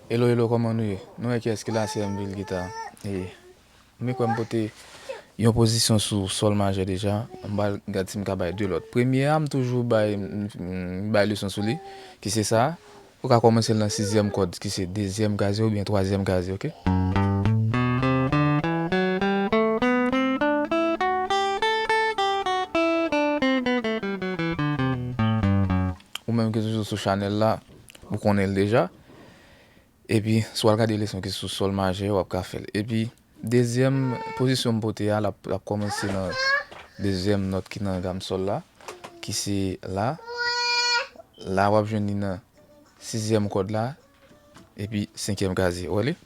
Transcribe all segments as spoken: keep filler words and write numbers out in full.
Hello, hello, kòman nou ye? Nou wè kiyès ki la, se M V L Guitar. E, m kwè m pote yon pozisyon sou sòl majè deja. M pral gad si m ka bay de lòt. Premye a, m toujou bay, m, m bay leson sou li, ki se sa. Ou ka kòmanse l nan sizyèm kòd, ki se dezyèm kazye oubyen twazyèm kazye, oke? Ou menm ki toujou sou chanèl la, ou konnen l deja. Epi, si w al gade leson ki sou sòl majè, w ap ka fè l. Epi, dezyèm pozisyon m pote a, l ap, l ap kòmanse nan dezyèm nòt ki nan gam sòl la, ki se la. La, w ap jwenn li nan sizyèm kòd la, epi senkyèm kazye. Ou wè li?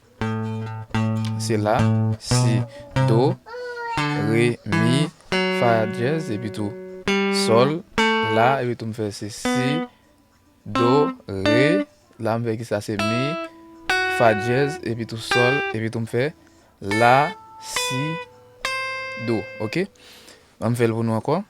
Se la, si, do, re, mi, fa dyèz, epi tou sòl, la, epi tou m fè se si, do, re, la m fè ki sa se mi, fa dyèz, epi tou sòl, epi tou m fè la, si, do, oke? An m fè l pou nou ankò.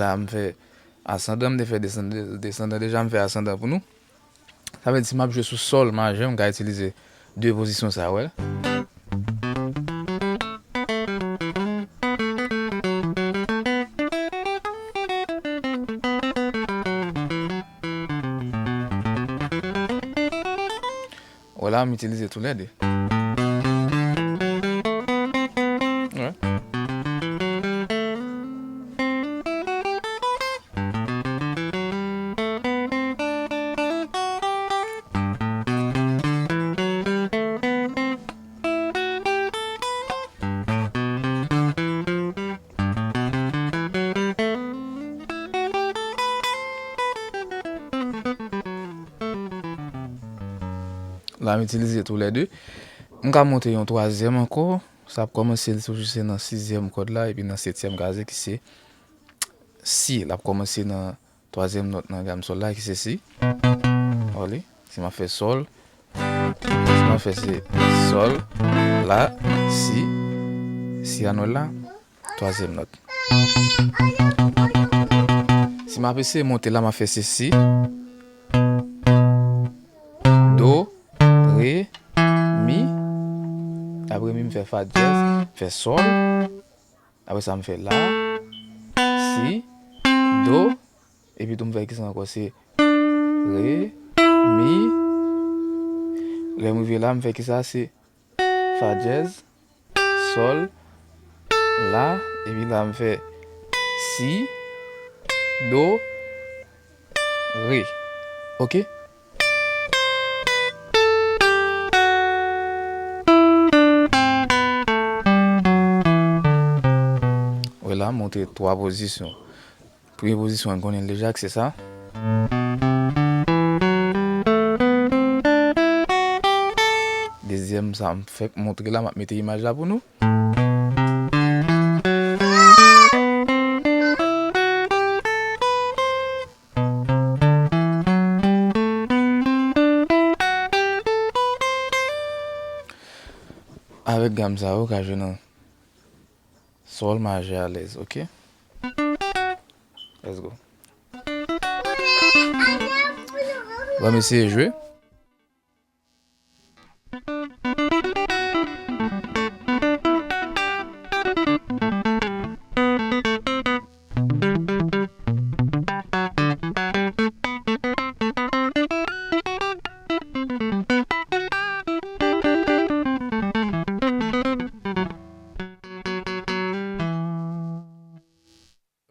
La, m fè asandan, m te fè desandan, desandan deja, m fè asandan pou nou. Sa vle di, si m ap jwe sou sòl majè, m ka itilize de pozisyon sa, wè. Wè la, m itilize toulède. Wè. La, m itilize toulède. M ka monte yon twazyèm ankò. Sa ap kòmanse, l toujou se nan sizyèm kòd la, epi nan setyèm kazye ki se si. L ap kòmanse nan twazyèm nòt nan gam sòl la, ki se si. Wè li, si m ap fè sòl, si m ap fè se sòl, la, si, si a nou wè l la, twazyèm nòt. Si m ap eseye monte la, m ap fè se si, do, re, mi. Apre mi, m fè fa dyèz, m fè sòl. Apre sa, m fè la, si, do. Epi tou, m fè kisa ankò? Se re, mi. Lè m rive la, m fè kisa? Se fa dyèz, sòl, la. Epi la, m fè si, do, re. Oke? Wè la, monte twa pozisyon. Premye pozisyon an, n konnen l deja, k se sa. Dezyèm, sa m fèk montre la, m ap mete imaj la pou nou. Avèk gam sa yo, w ka jwe nan sòl majè alèz, oke? Let's go. Ban m eseye jwe.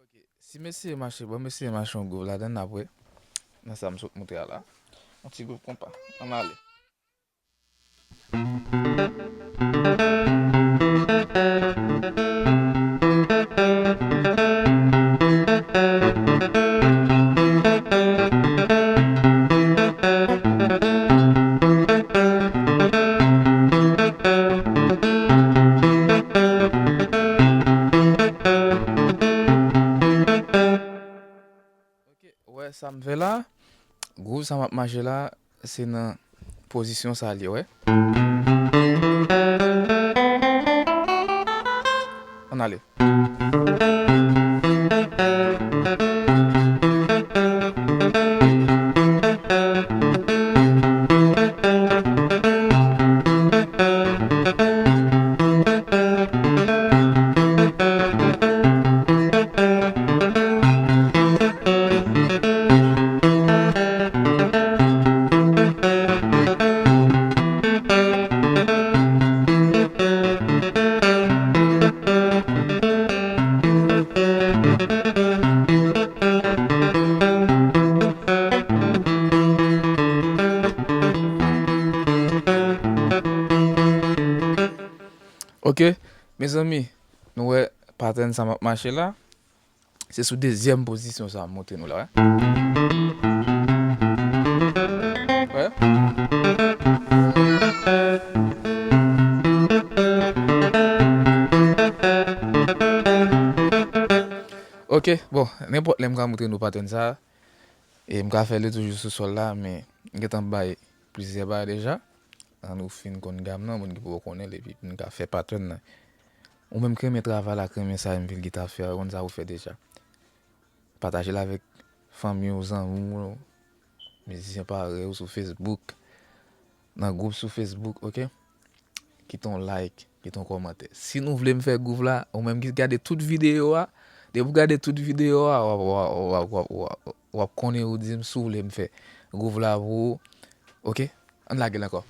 Ok, si mesye mache, bon, mesye mache yon gwouv ladan n apre, nan sa m sot montre a la. Yon ti gwouv konpa. Ann ale. Sa m fè la, gwouv sa m ap mache la, se nan pozisyon sa li ye, wè. Ann ale. Ok, mezanmi, nou wè patèn sa m ap mache la. Se sou dezyèm pozisyon sa m montre nou la, wè. Wè. Ok, bon, nenpòt lè m ka montre nou patèn sa. E m ka fè li toujou sou sòl la, men m gentan bay plizyè bagay deja. An nou fin konn gam nan, moun ki poko konnen l, epi m ka fè patèn nan. Ou menm k renmen travay la, k renmen sa Mvil Guitar fè a, ou konn sa ou fè deja. Pataje l avèk fanmi w, zanmi w, mizisyen parèy ou sou Facebook, nan gwoup sou Facebook, ok? Kite yon like, kite yon kòmantè. Si nou vle m fè gwouv la, ou menm ki gade tout videyo a, depi w gade tout videyo a, w ap, w ap, w ap, w ap, w ap, w ap konnen ou di m si w vle m fè gwouv la pou ou, ok? Ann lage l ankò.